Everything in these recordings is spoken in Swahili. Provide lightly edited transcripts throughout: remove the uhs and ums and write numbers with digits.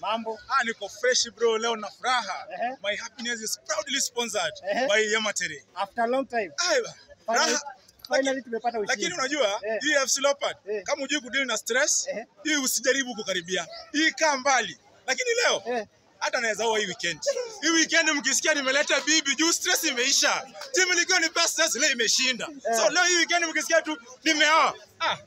Mambo? Ah, niko fresh bro, leo na furaha. My happiness is proudly sponsored by Yamatere. After a long time. Aiba. Finally, finally tumepata ushindi. Lakini unajua hii FC Leopard kama hujui kudeal na stress, hii usijaribu kukaribia. Hii kaa mbali. Lakini leo hata naweza oa hii weekend. Hii weekend mkisikia nimeleta bibi juu stress imeisha. Timu ilikuwa ni best stress leo imeshinda. So leo hii weekend mkisikia tu nimeoa. Ah.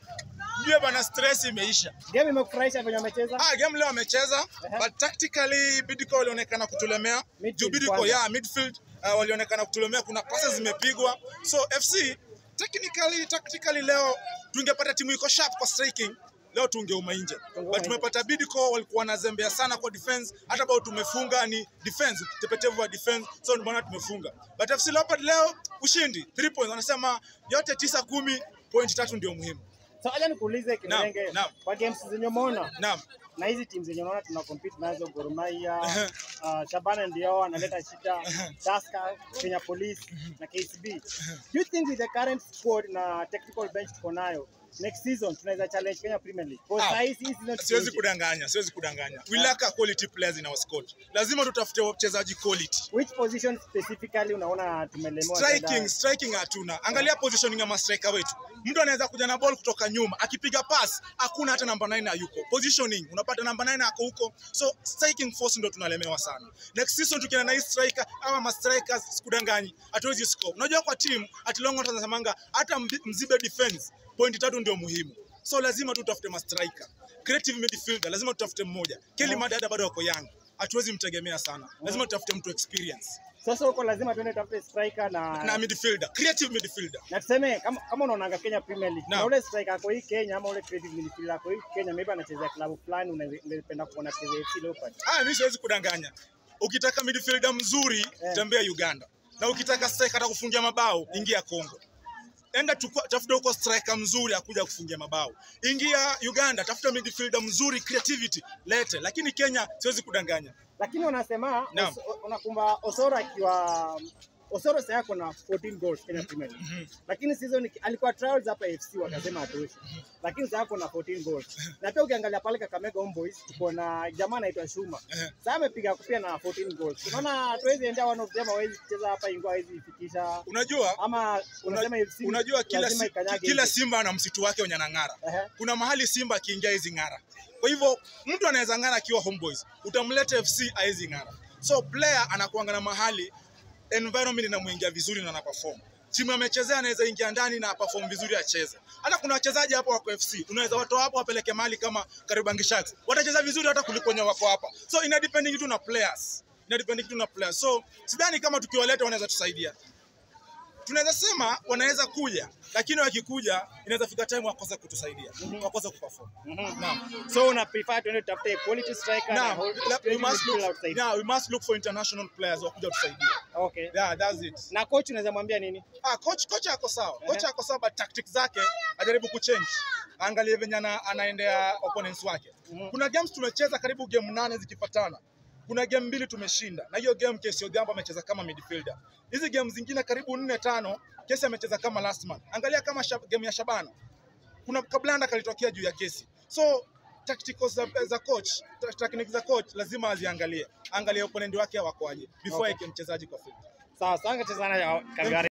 Ndio bana, stress imeisha. Game imekufurahisha venye wamecheza? Ah, game leo wamecheza, but tactically Bidco walionekana kutulemea. Juu Bidco ya midfield walionekana kutulemea, kuna passes zimepigwa. So FC technically, tactically leo tungepata timu iko sharp kwa striking, leo tungeuma nje. But tumepata Bidco walikuwa wanazembea sana kwa defense, hata bao tumefunga ni defense, tepetevu wa defense, so ndio maana tumefunga. But FC Leopard leo ushindi 3 points, wanasema yote 9 10 point 3 ndio muhimu. So acha nikuulize Kiberenge, kwa games zenye umeona na hizi teams zenye unaona tuna compete nazo, Gor Mahia, Shabana ndio wanaleta shida, Tusker, Kenya Police na KCB. Do you think with the current squad na technical bench tuko nayo, next season tunaweza challenge Kenya Premier League? Kwa sasa hii season siwezi kudanganya, siwezi kudanganya. We lack quality players in our squad. Lazima tutafute wachezaji quality. Which position specifically unaona tumelemewa? Striking hatuna. Angalia positioning ya ma striker wetu. Mtu anaweza kuja na ball kutoka nyuma, akipiga pass hakuna hata number 9 hayuko. Positioning unapata number 9 ako huko. So striking force ndio tunalemewa sana. Next season tukienda na hii striker ama ma strikers, sikudanganyi, hatuwezi score. Unajua kwa team at long tunasemanga hata mzibe defense point 3 ndio muhimu. So lazima tutafute ma striker. Creative midfielder lazima tutafute mmoja. Kelly Madada bado wako young. Hatuwezi mtegemea sana. Lazima tutafute mtu experience. Sasa huko lazima tuende tutafute striker na midfielder, creative midfielder. Na tuseme kama unaonanga Kenya Premier League, na ule striker ako hii Kenya ama ule creative midfielder ako hii Kenya, maybe anachezea klabu fulani ungependa kuona chezea FC Leopard. Ah, mimi siwezi kudanganya. Ukitaka midfielder mzuri tembea Uganda. Na ukitaka striker atakufungia mabao, ingia Kongo. Enda tafuta huko striker mzuri akuja kufungia mabao. Ingia Uganda, tafuta midfielder mzuri, creativity lete. Lakini Kenya siwezi kudanganya. Lakini wanasema unakumba Osoro akiwa Osoro sasa yako na 14 goals Kenya Premier League. Lakini season alikuwa trials hapa FC wakasema hatoshi. Lakini sasa yako na 14 goals. Na pia ukiangalia pale Kakamega Homeboys tuko na jamaa anaitwa Shuma. Sasa amepiga pia na 14 goals. Unaona hatuwezi endea one of them hawezi kucheza hapa ingawa hawezi fikisha. Unajua ama unasema FC unajua kila Simba ana msitu wake wenye anang'ara. Kuna mahali Simba akiingia hizi ng'ara. Kwa hivyo mtu anaweza ng'ara akiwa Homeboys, utamleta FC haizi ng'ara. So player anakuanga na mahali environment inamuingia vizuri na anaperform. Timu amechezea anaweza ingia ndani na perform vizuri acheze. Hata kuna wachezaji hapo wako FC, unaweza watoa hapo wapeleke mahali kama Kariobangi Sharks. Watacheza vizuri hata kuliko wenye wako hapa. So ina depending tu na players. Ina depending tu na players. So sidhani kama tukiwaleta wanaweza tusaidia. Tunaweza sema wanaweza kuja, lakini wakikuja inaweza fika time wakosa kutusaidia, wakosa kuperform. Naam. So una prefer tuende tutafute quality striker na we must look for international players wakuja kutusaidia. Okay. Yeah, that's it. Na coach unaweza mwambia nini? Ah, coach ako sawa. Coach ako sawa, but tactics zake ajaribu kuchange. Angalie venye anaendea opponents wake. Kuna games tumecheza karibu game 8 zikifuatana. Kuna game 2 tumeshinda. Na hiyo game Kesi Odhiambo amecheza kama midfielder. Hizi game zingine karibu 4 5 Kesi amecheza kama last man. Angalia kama game ya Shabana. Kuna kablanda kalitokea juu ya Kesi. So tacticals za coach, techniques za coach lazima aziangalie. Angalia opponent wake wako aje before yake mchezaji kwa field. Sawa, sawa, cheza na Kagari.